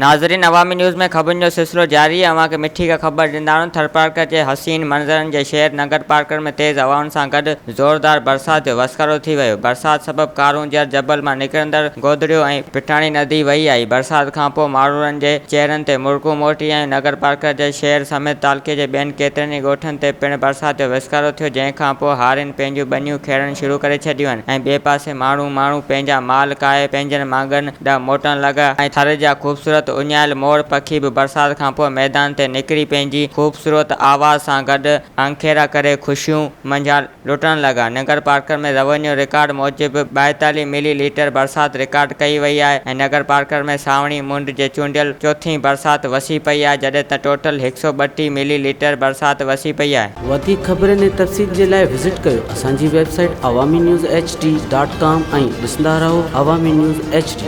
ناظرين عوامي نيوز ۾ خبرن جو سلسلو جاري آهي اوهان کي مٺي کان خبر ڏيندا آهيون ٿرپارڪر جي حسين منظرن جي شهر ننگرپارڪر ۾ تيز هوائن سان گڏ زوردار برسات جو وسڪارو ٿي ويو برسات سبب ڪارونجهر جبل مان نڪرندڙ گودڙيو ۽ پٺاڻي ندي وهي آئي برسات کانپوء ماڻهوڙن جي چهرن تي مرڪون موٽي آيون ننگرپارڪر جي شهر سميت تعلقي جي ٻين ڪيترن ئي ڳوٺن تي پڻ برسات جو وسڪارو ٿيو جنهن کانپوء هارين پنهنجون ٻنيون کيڙڻ شروع ڪري ڇڏيون آهن ۽ ٻئي پاسي ماڻهو ماڻهو پنهنجا مال ڪاهي پنهنجن ماڳن ڏانهن موٽڻ لڳا ۽ ٿر جا خوبصورت اڃايل مور پکي به برسات کانپوء ميدان تي نڪري پنهنجي خوبصورت آواز سان گڏ آنکيرا ڪري خوشيون منجهان لٽڻ لڳا. ننگرپارڪر ۾ روينيو رڪارڊ موجب 42 ملي ليٽر برسات رڪارڊ ڪئي وئي آهي ۽ ننگرپارڪر ۾ سانوڻي مند جي چونڊيل چوٿين برسات وسي پئي آهي جڏهن ته ٽوٽل هڪ سئو ٻٽيهه ملي ليٽر برسات وسي پئي آهي. وڌيڪ خبرن ۽ تفصيل جي لاء وزٽ ڪيو اسان جي website Awami news H D dot com ۽ ڏسندا رهو عوامي نيوز ايڇ ڊي.